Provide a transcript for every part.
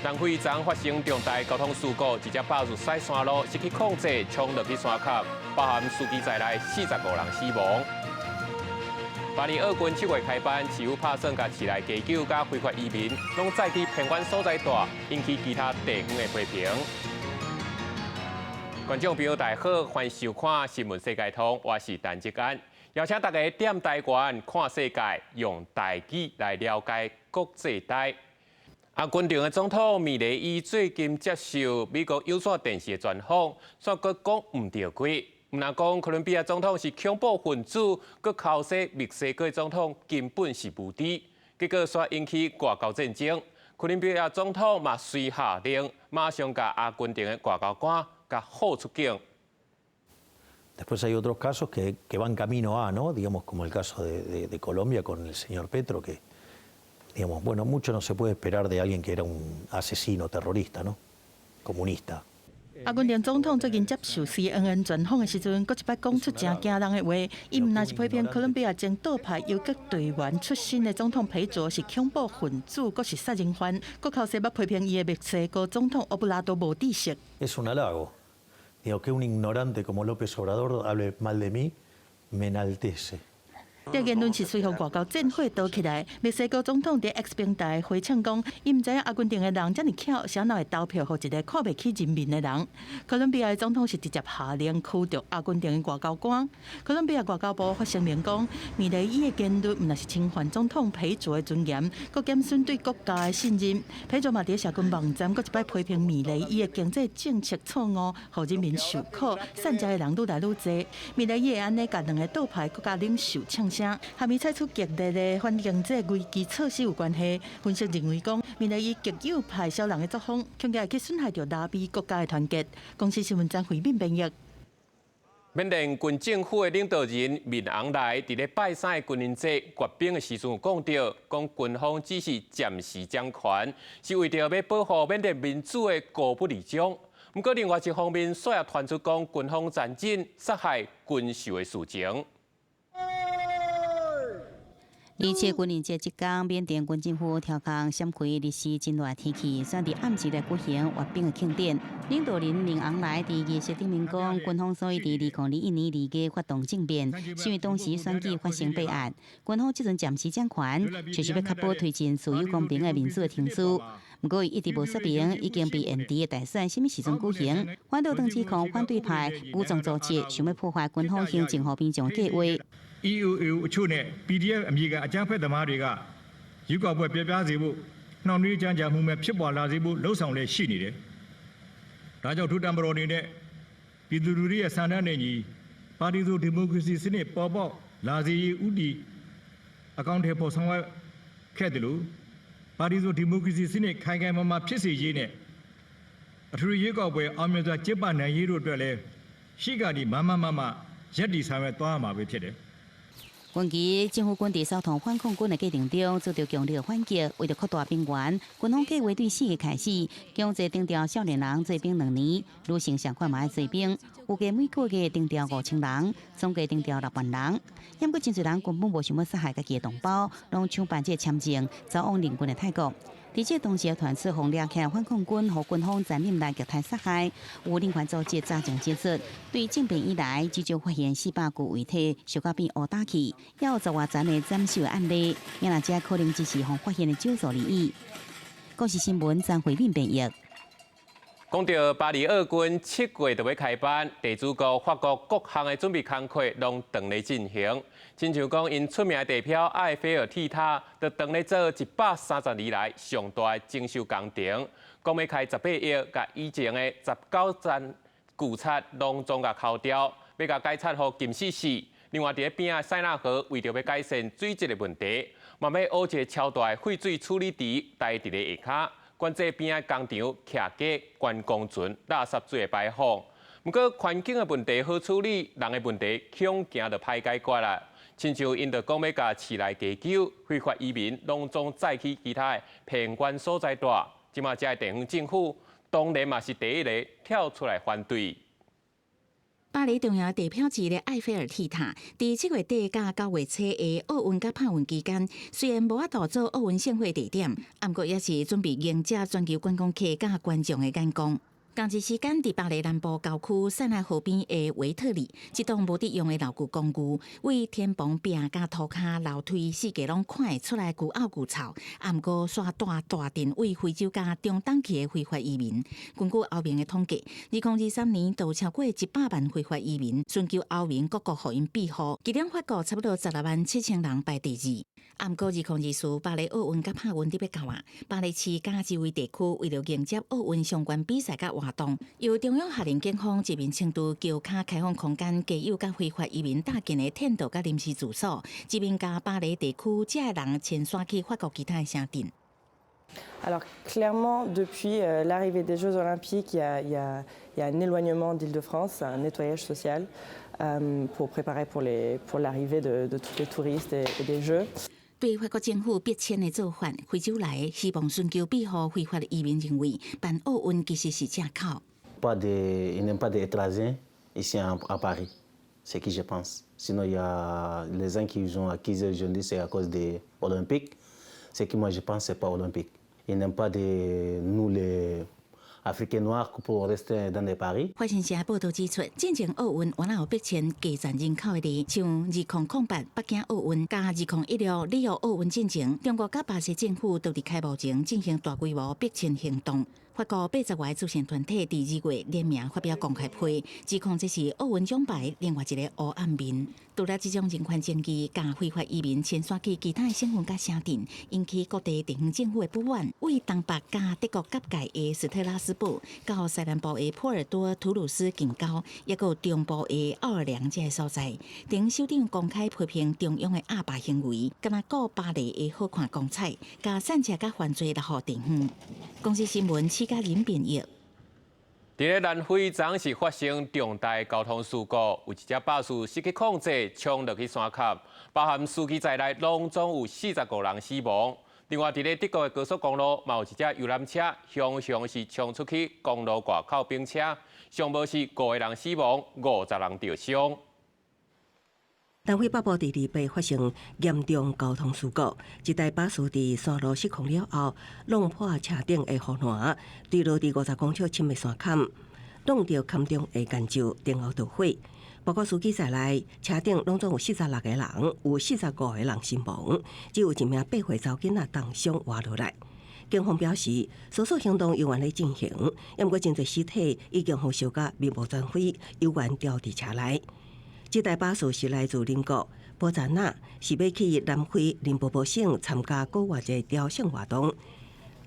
南非昨昏發生重大交通事故，一隻巴士駛山路失去控制，衝落去山崁，包含司機在內45人死亡。巴黎奧運7月開辦，市府拍算共市內街狗佮非法移民，攏載去偏遠所在蹛，引起其他地方的批評。觀眾朋友大家好，歡迎收看《新聞世界通》，我是陳志安，邀請大家踮台灣看世界，用台語來了解國際大。阿根廷的總統米雷伊最近接受美國有線電視的專訪，煞閣講毋著話。毋但講哥倫比亞總統是恐怖分子，閣剾洗墨西哥總統根本是無知，結果煞引起外交戰爭。哥倫比亞總統嘛隨下令，馬上共阿根廷的外交官共放出境。 Después hay otros casos que van camino a, ¿no? Digamos, como el caso de Colombia con el señor Petro, que, digamos, bueno, mucho no se puede esperar de alguien que era un asesino terrorista, ¿no? Comunista. 阿根廷總統最近接受 CNN 專訪的時陣，閣一擺講出誠驚人的話。伊毋但是批評哥倫比亞前倒派游擊隊員出身的總統裴卓是恐怖分子，閣是殺人犯，閣剾洗捌批評伊的墨西哥總統奧布拉多無知識。 Es un halago. Digo, que un ignorante como López Obrador hable mal de mí, me enaltece. 這言論是隨予外交戰火燒起來。墨西哥總統佇 X 平台回嗆講，伊毋知影阿根廷的人遮爾巧，啥人會投票予一個看袂起人民的人。哥倫比亞的總統是直接下令驅逐阿根廷的外交官。哥倫比亞外交部發聲明講，米雷伊的言論毋但是侵犯總統裴卓的尊嚴，閣減損對國家的信任。裴卓嘛佇社群網站閣一擺批評米雷伊的經濟政策錯誤，予人民受苦，散食的人愈來愈濟。米雷伊會按呢共兩个倒派國家領袖嗆聲，和伊採取激烈的反經濟危機措施有關係。分析認為講，米雷伊極右派小人的作風，恐驚會去損害著拉美國家的團結。公視新聞張惠敏編譯。緬甸軍政府的領導人敏昂萊佇咧拜三的軍人節閱兵的時陣有講著，講軍方只是暫時掌權，是為著欲保護緬甸民主的高不離將。毋過另外一方面，煞也傳出講軍方殘忍殺害軍囚的事情。而且軍人節這工，緬甸軍政府挑工閃開日時真熱天氣，選佇暗時來舉行閱兵的慶典。領導人敏昂萊佇儀式頂面講，軍方所以佇2021年2月發動政變，是因為當時選舉發生弊案。軍方這陣暫時掌權，就是欲確保推進自由公平的民主的程序。毋過，伊一直無說明已經被延遲的大選啥物時陣舉行。反倒當指控反對派武裝組織想欲破壞軍方行政和平將計劃。 EAO အချို့နဲ့ PDF အမည်ကအကြမ်းဖက်သမားတွေကရွေးကောက်ပွဲပျက်ပြားစေဖို့နှောင့်နှေးကြန့်ကြာမှုများဖြစ်ပေါ်လာစေဖို့လုပ်ဆောင်လျက်ရှိနေတယ်။ဒါကြောင့်တို့တပ်မတော်အနေနဲ့ပြည်သူလူထုရဲ့ဆန္ဒနဲ့ညီပါတီစုံဒီမိုကရေစီစနစ်ပေါ်ပေါက်လာစေရေးဦးတည်အကောင်အထည်ဖော်ဆောင်ရွက်ခဲ့တယ်လို့ပါတီစုံဒီမိုကရေစီစနစ်ခိုင်ခိုင်မာမာဖြစ်စေရေးနဲ့အထွေထွေရွေးကောက်ပွဲအောင်မြင်စွာကျင်းပနိုင်ရေးတို့အတွက်လည်းရှိကဒီမမမမရပ်တည်ဆောင်ရွက်သွားရမှာပဲဖြစ်တယ်။ 近期政府軍佇掃蕩反抗軍的過程中，遭著強力的反擊，為著擴大兵源，軍方計劃對4月開始強制徵調少年人做兵2年，女性相款嘛愛做兵，預計每個月徵調5000人，總計徵調6萬人。毋過真濟人根本無想欲殺害家己的同胞，攏搶辦這個簽證，走往鄰近的泰國。佇這同時，傳出予掠起反抗軍予軍方殘忍來虐待殺害，有人權組織早前指出，對政變以來，至少發現400具遺體燒甲變烏焦去，猶有10外層的斬首案例，也若這可能只是予發現的少數而已。公視新聞張惠敏編譯。講著巴黎奧運7月就欲開辦，地主國法國各項的準備工課攏當咧進行。親像講，𪜶出名的地標埃菲爾鐵塔，就當咧做130年來上大的整修工程。講欲開18億，共以前的19層舊漆攏總共摳掉，欲共改漆予金絲色。另外，佇咧邊仔塞納河，為著欲改善水質的問題，嘛欲挖一个超大的廢水處理池，待佇咧下跤。管制邊仔工廠徛家觀光船垃圾水的排放。毋過環境的問題好處理，人的問題恐驚就歹解決啦。親像𪜶就講欲共市內街狗、非法移民攏總載去其他的偏遠所在蹛。這馬遮的地方政府當然嘛是第一个跳出來反對。巴黎重要地標誌的埃菲爾鐵塔，佇七月底佮九月初的奧運佮帕運期間，雖然無法度做奧運盛會地點，毋過也是準備迎接全球觀光客佮觀眾的眼光。仝一時間，佇巴黎南部郊區塞納河邊的維特里，這棟無佇用的老舊公寓，對天棚壁佮塗跤樓梯四界攏看會出來舊漚舊臭，毋過煞蹛大陣對非洲佮中東去的非法移民。根據歐盟的統計，2023年就超過100萬非法移民尋求歐盟各國予𪜶庇護，其中法國差不多16萬7千人排第二。毋過2024巴黎奧運佮帕運欲到啊，巴黎市佮周圍地區為著迎接奧運相關比賽佮活動，由中央下令警方一面清除橋跤開放空間，皆有佮非法移民搭建的天道佮臨時住所，一面共巴黎地區遮的人遷徙去法國其他的城鎮。 Alors clairement, depuis l'arrivée des Jeux Olympiques, il y a un éloignement d'Île-de-France, un nettoyage social pour préparer pour l'arrivée de tous les touristes et des Jeux. 對法國政府逼遷的做法，非洲來希望尋求庇護非法移民認為，辦奧運其實是藉口。 Pas de, il n'y a pas d'étrangers ici à Paris, c'est ce que je pense. Sinon, il y a les gens qui ont accusé aujourd'hui, c'est à cause des Olympiques. Ce que moi je pense, c'est pas olympique. Ils n'aiment pas de nous les Africains noirs pour rester dans les Paris. 法新社報導指出，進前奧運原來有逼遷加賺人口的例，像2008北京奧運佮2016里約奧運進前，中國佮巴西政府都佇開幕前進行大規模逼遷行動。法國80外慈善團體佇2月聯名發表公開批，指控這是奧運獎牌另外一個烏暗面。除了這種人權爭議，佮非法移民遷徙去其他的省份佮城鎮，引起各地地方政府的不滿。對東北佮德國結界的斯特拉斯堡，到西南部的波爾多、圖魯斯近郊，抑閣有中部的奧爾良這个所在，地方首長公開批評中央的鴨霸行為，敢若顧巴黎的好看光彩，共散車佮犯罪落予地方。公視新聞施嘉仁編譯。佇咧南非昨是發生重大交通事故，有一隻巴士失去控制，衝落去山崁，包含司機在內，攏總有45人死亡。另外，佇咧德國的高速公路，嘛有一隻遊覽車，雄雄是衝出去公路外口反車，上無是五個人死亡，50人著傷。南非北部佇禮拜發生嚴重交通事故，一台巴士佇山路失控了後，弄破車頂的護欄，墜落佇50公尺深的山崁，弄著崁中的岩石，然後著火。包括司機在內，車頂攏總有46個人，有45個人身亡，只有一名8歲查某囡仔重傷活落來。警方表示，搜索行動猶原咧進行，毋過真濟屍體已經予燒甲面目全非，猶原牢佇車內。這台巴士是來自鄰國波札那，是欲去南非林波波省參加古活節朝聖活動。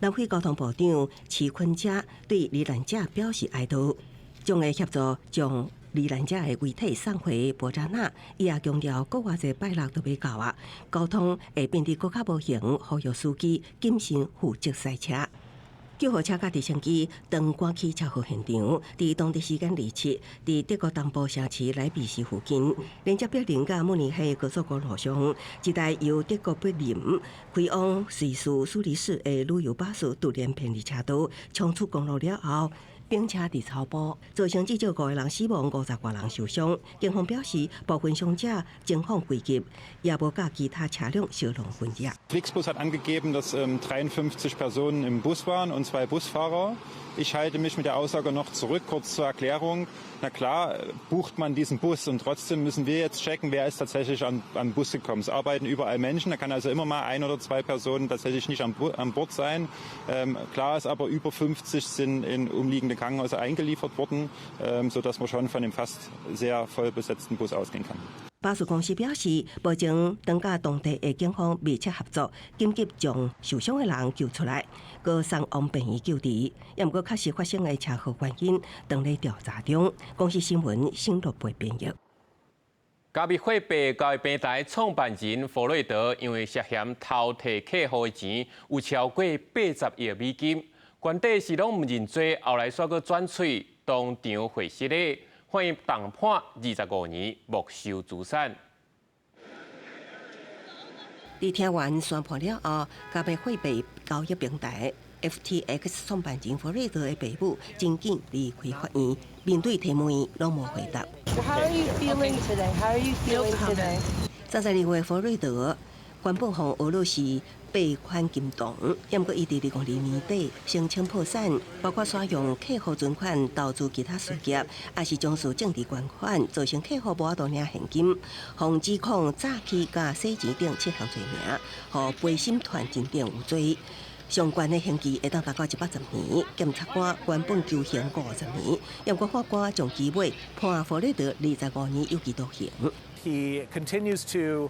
南非交通部長齊坤加對罹難者表示哀悼，將會協助將罹難者的遺體送回波札那。伊也強調，古活節拜六就欲到啊，交通會變得閣較無閒，呼籲司機謹慎負責駛車。救護車佮直升機當趕去車禍現場，佇當地時間27，佇德國東部城市萊比錫附近，連接柏林佮慕尼黑高速公路上，一台由德國柏林開往瑞士蘇黎世的旅遊巴士突然偏離車道，衝出公路了後，反車佇草坡，造成至少五個人死亡，50外人受傷。警方表示，部分傷者情況危急，也無佮其他車輛相挵分野。 Flixbus hat angegeben, dass 53 Personen im Bus waren und zwei Busfahrer. Ich halte mich mit der Aussage noch zurück. Kurz zur Erklärung. Na klar, bucht man diesen Bus und trotzdem müssen wir jetzt checken, wer ist tatsächlich an Bus gekommen. Es arbeiten überall Menschen, da kann also immer mal ein oder zwei Personen tatsächlich nicht an Bord sein. Klar ist aber, über 50 sind in umliegende Krankenhäuser eingeliefert worden, sodass man schon von einem fast sehr voll besetzten Bus ausgehen kann. 巴士公司表示，目前正佮當地的警方密切合作，緊急將受傷的人救出來，閣送往病院救治。也毋過確實發生的車禍原因，正咧調查中。公視新聞新樂貝編譯。加密貨幣交易平台創辦人弗瑞德因為涉嫌偷提客戶的錢，有超過80億美金，原底是攏毋認罪，後來煞閣轉喙，當場會失禮。法院重判25年沒收資產。佇聽完宣判了後，加密貨幣交易平台 FTX 創辦人弗瑞德的爸母真緊離開法院，面對提問攏無回答。 How are you feeling today? How are you feeling today? 32歲弗瑞德原本予訛說是被款金童，毋過伊佇2022年底申請破產，包括使用客戶存款投資其他事業，抑是從事政治捐款，造成客戶無法度領現金，予指控詐欺佮洗錢等七項罪名，予陪審團認定有罪。上懸的刑期會當達到110年，檢察官原本求刑50年，毋過法官上期尾判弗瑞德25年有期徒刑。 He continues to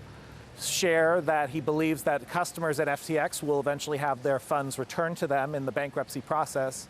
share that he believes that customers at FTX will eventually have their funds returned to them in the bankruptcy process.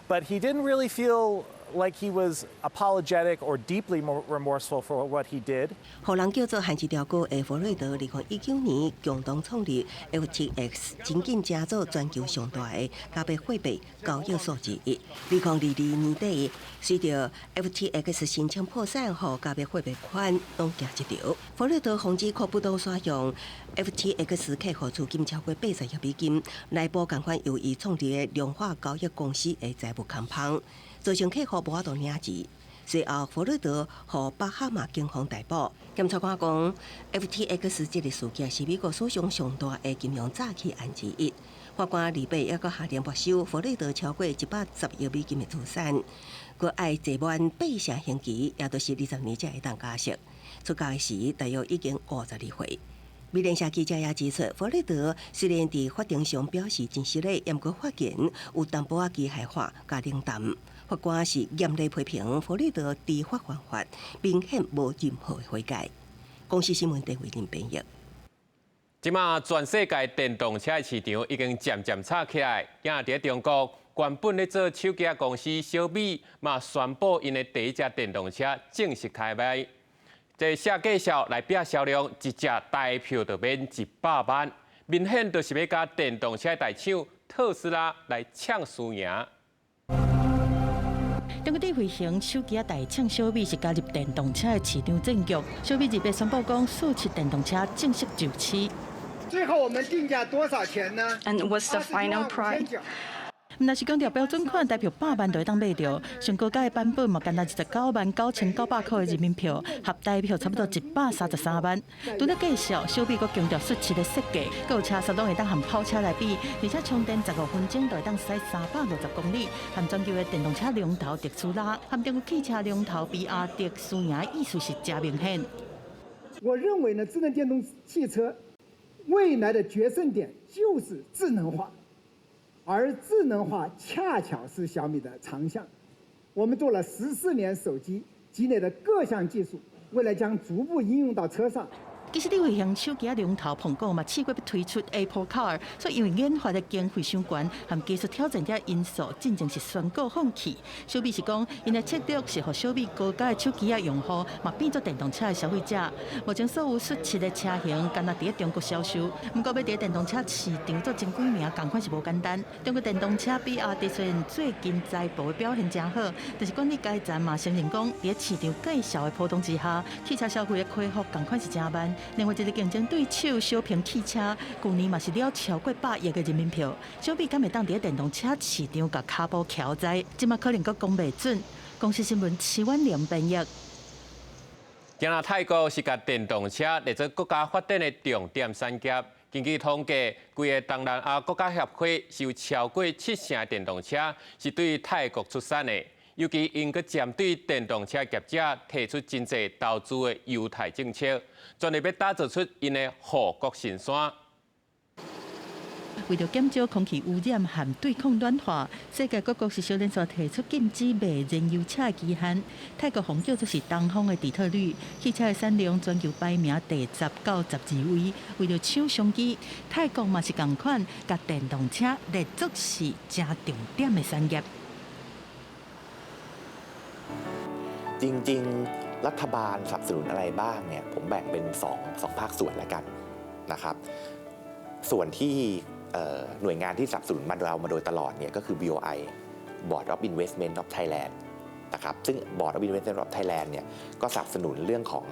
But he didn't really feel like he was apologetic or deeply remorseful for what he did. 予人叫做限制條哥的弗瑞德，2019年共同創立 FTX，真緊成做全球上大的加密貨幣交易所之一。2022年底，隨著 FTX 申請破產，予加密貨幣圈攏驚一趒。弗瑞德予指控不當使用 FTX 客戶資金超過80億美金，來補仝款由伊創立的量化交易公司的財務空縫，造成客戶無法度領錢。隨後，弗瑞德予巴哈馬警方逮捕。檢察官講，FTX 這个事件是美國史上上大的金融詐欺案之一。法官禮拜猶閣下令沒收弗瑞德超過110億美金的資產，閣愛坐滿八成刑期，也就是20年才會當假釋。出監時大約已經52歲。美聯社記者也指出，弗瑞德雖然佇法庭上表示真失禮，毋過發言有淡薄仔機械化佮冷淡。法官是嚴厲批評弗瑞德知法犯法，明顯無任何悔改。公視新聞鄭慧玲編譯。這馬全世界電動車的市場已經漸漸炒起來，今佇中國，原本咧做手機公司小米嘛宣布𪜶的第一隻電動車正式開賣。這寫介紹來拼銷量，一隻台票就免100萬，明顯就是欲佮電動車大廠特斯拉來搶輸贏。中國智慧型手機大廠小米是加入電動車的市場戰局。小米二八宣布講，四七電動車正式上市。最後我們定價多少錢呢？And what's the final price？毋但是強調標準款台票百萬就會當買著，上高階的版本嘛，干焦29萬9900塊的人民幣，合台票差不多133萬。除了介紹，小米閣強調術七的設計，閣有車速攏會當和跑車來比，而且充電15分鐘就會當駛350公里，和全球的電動車龍頭特斯拉，和中國汽車龍頭比亞迪輸贏意思是誠明顯。我認為呢，智能電動汽車未來的決勝點就是智能化。而智能化恰巧是小米的長項，我們做了14年手機積累的各項技術，未來將逐步應用到車上。其實，智慧型手機龍頭蘋果嘛，試過欲推出 Apple Car，所以因為研發的經費傷懸和技術挑戰這因素，進前是宣告放棄。小米是講，𪜶的策略是予小米高階的手機仔用戶嘛變做電動車的消費者。目前所有術七的車型，干焦佇中國銷售。毋過，欲佇電動車市場做前幾名，仝款是無簡單。中國電動車比亞迪雖然最近財報的表現誠好，但是管理階層嘛承認講，佇市場介紹的波動之下，汽車消費的恢復仝款是誠慢。另外一個競爭對手小鵬汽車，舊年嘛是了超過百億的人民幣。小米敢會當佇電動車市場共跤步徛在，這馬可能閣講袂準。公視新聞徐婉玲編譯。今仔泰國是共電動車列做國家發展的重點產業。根據統計，規个東南亞國家協會是有超過七成的電動車是對泰國出產的。尤其𪜶閣針對電動車業者提出真濟投資的優待政策，全力欲打造出𪜶的護國神山。為著減少空氣污染和對抗暖化，世界各國是相連續提出禁止賣燃油車的期限。泰國予叫做是東方的底特律，汽車的產量全球排名第10到12位。為著搶商機，泰國嘛是仝款，共電動車列作是誠重點的產業。 จริงๆรัฐบาลสนับสนุนอะไรบ้างเนี่ยผมแบ่งเป็น2 2ภาคส่วนแล้วกันนะครับส่วนที่หน่วยงานที่สนับสนุนมาเรามาโดยตลอดเนี่ยก็คือ BOI Board of Investment of Thailand นะครับซึ่ง Board of Investment of Thailand เนี่ยก็สนับสนุนเรื่องของ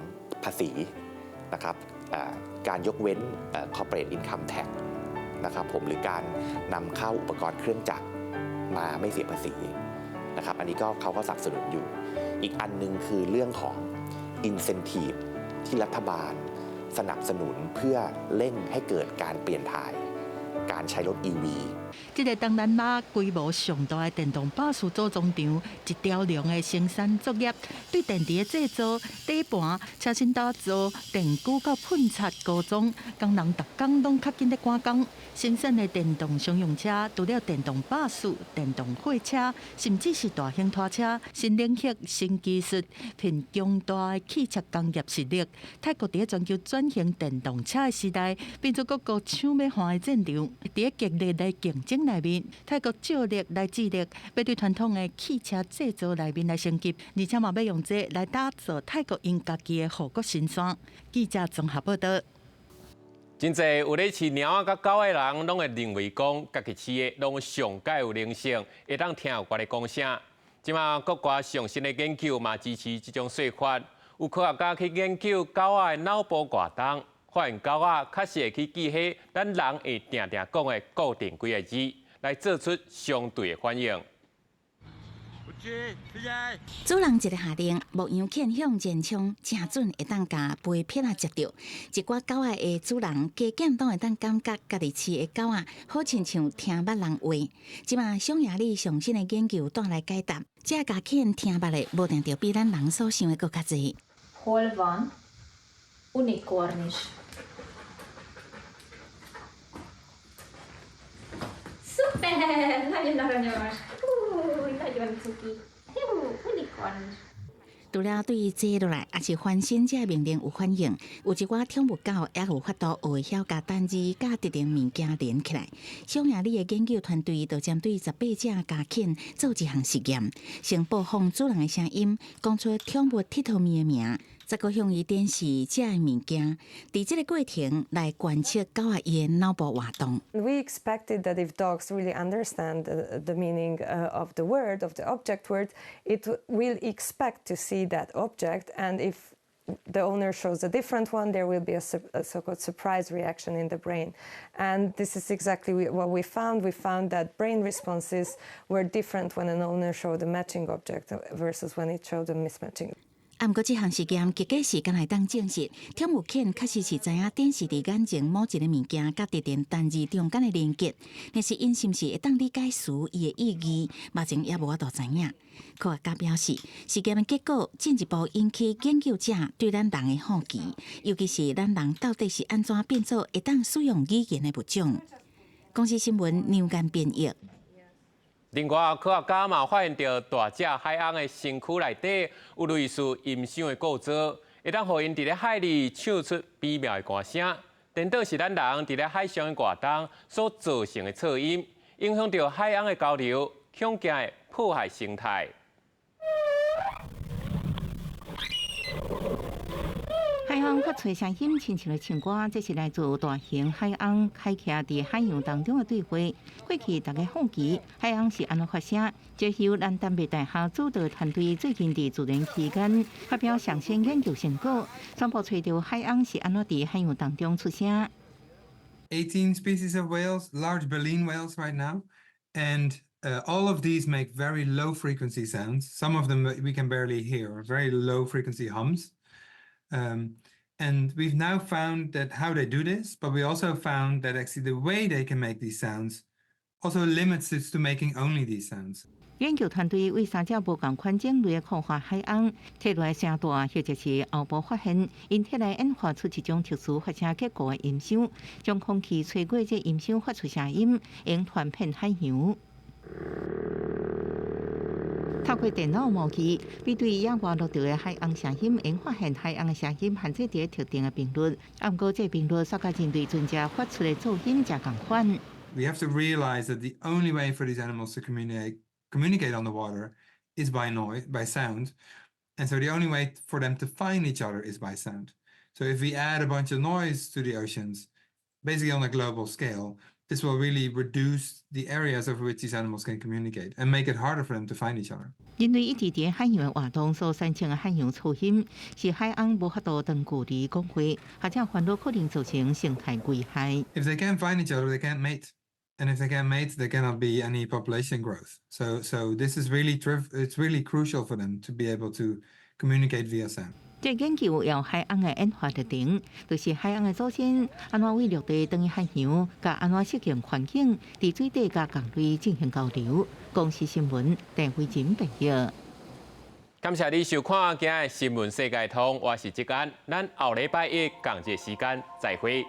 ภาษีนะครับการยกเว้น corporate income tax นะครับผมหรือการนำเข้าอุปกรณ์เครื่องจักรมาไม่เสียภาษีนะครับอันนี้ก็เขาก็สนับสนุนอยู่ อีกอันหนึ่งคือเรื่องของ incentive ที่รัฐบาลสนับสนุนเพื่อเร่งให้เกิดการเปลี่ยนถ่ายการใช้รถ EV 這个東南亞規模上大的電動巴士組裝廠，一條龍的生產作業，對電池的製造、底盤、車身打造、電機到噴漆塗裝，工人逐工攏較緊咧趕工。生產的電動商用車，除了電動巴士、電動貨車，甚至是大型拖車，新領域、新技術，憑強大的汽車工業實力，泰國佇全球轉型電動車的時代，變做各國搶欲換的戰場。佇激烈的競爭內面，泰國借力來致力，欲對傳統的汽車製造內面來升級，而且嘛欲用這來打造泰國𪜶家己的護國神山。記者綜合報導。真濟有咧飼貓仔佮狗的人，攏會認為講，家己飼的攏上蓋有靈性，會當聽有關的講聲。這馬國外上新的研究嘛支持這種說法，有科學家去研究狗仔的腦波活動，發現狗仔確實會去記彼咱人會定定講的固定幾个字，來做出相對的反應。主人一个下令，牧羊犬向前衝，誠準會當共飛片仔接著。一寡狗仔的主人加減攏會當感覺家己飼的狗仔，好親像聽捌人話。這馬匈牙利上新的研究帶來解答，這家犬聽捌的，無定著比咱人所想的閣較濟。 Hol van unikornis? Szuper! Nagyon aranyos! Nagyon cuki! Unikornis! 除了對坐落來，抑是翻身這命令有反應，有一寡寵物狗也有法度學會曉共單字佮特定物件連起來。匈牙利的研究團隊就針對18隻家犬做一項實驗，先播放主人的聲音，講出寵物𨑨迌物的名，再閣向伊展示這个物件。佇這个過程來觀測狗仔伊的腦部活動。 We expected that if dogs really understand the meaning of the word, of the object word, it will expect to see that object, and if the owner shows a different one, there will be a so-called surprise reaction in the brain. And this is exactly what we found. We found that brain responses were different when an owner showed a matching object versus when it showed a mismatching. 啊，毋過這項實驗結果是敢會當證實，寵物犬確實是知影展示佇眼前某一个物件佮特定單字中間的連結，但是𪜶是毋是會當理解詞伊的意義，目前猶無法度知影。科學家表示，實驗的結果進一步引起研究者對咱人的好奇，尤其是咱人到底是按怎變做會當使用語言的物種。公視新聞梁間編譯。另外，科學家嘛發現著大隻海鰪的身軀內底有類似音箱的構造，會當予𪜶佇咧海裡唱出美妙的歌聲。顛倒是咱人佇咧海上的活動所造成的噪音，影響著海鰪的交流，恐驚會破壞生態。海鰪發出聲音，親像咧唱歌，這是來自大型海鰪開徛佇海洋當中的對話。過去大家好奇海鰪是按怎發聲，這由咱丹麥大學主導團隊最近佇自然期刊發表上新研究成果，宣布揣著海鰪是按怎佇海洋當中出聲。 18 species of whales, large baleen whales right now, and all of these make very low frequency sounds. Some of them we can barely hear, very low frequency hums. And we've now found that how they do this, but we also found that actually the way they can make these sounds also limits it to making only these sounds. 研究團隊為三隻無仝款種類的礦化海鰪摕落來聲帶，或者是後部發現，𪜶體內演化出一種特殊發聲結構的音箱，將空氣吹過這音箱發出聲音，會傳遍海洋。透過電腦模擬比對野外錄著的海鰪聲音，會發現海鰪的聲音限制佇特定的頻率，啊，毋過這頻率煞佮人類船隻發出的噪音誠仝款。 We have to realize that the only way for these animals to communicate on the water is by noise, by sound, and so the only way for them to find each other is by sound. So if we add a bunch of noise to the oceans, basically on a global scale, This will really reduce the areas over which these animals can communicate and make it harder for them to find each other. 人類一直佇海洋的活動所產生的海洋噪音，是海鰪無法度長距離講話，或者煩惱可能造成生態危害。 If they can't find each other, they can't mate. And if they can't mate, there cannot be any population growth. So it's really crucial for them to be able to communicate via sound. 這研究用海鰪的演化歷程，就是海鰪的祖先按怎對陸地轉去海洋，佮按怎適應環境，佇水底佮共類進行交流。公視新聞鄧慧珍報導。感謝你收看今日新聞世界通，我是志安，咱後禮拜一仝一時間再會。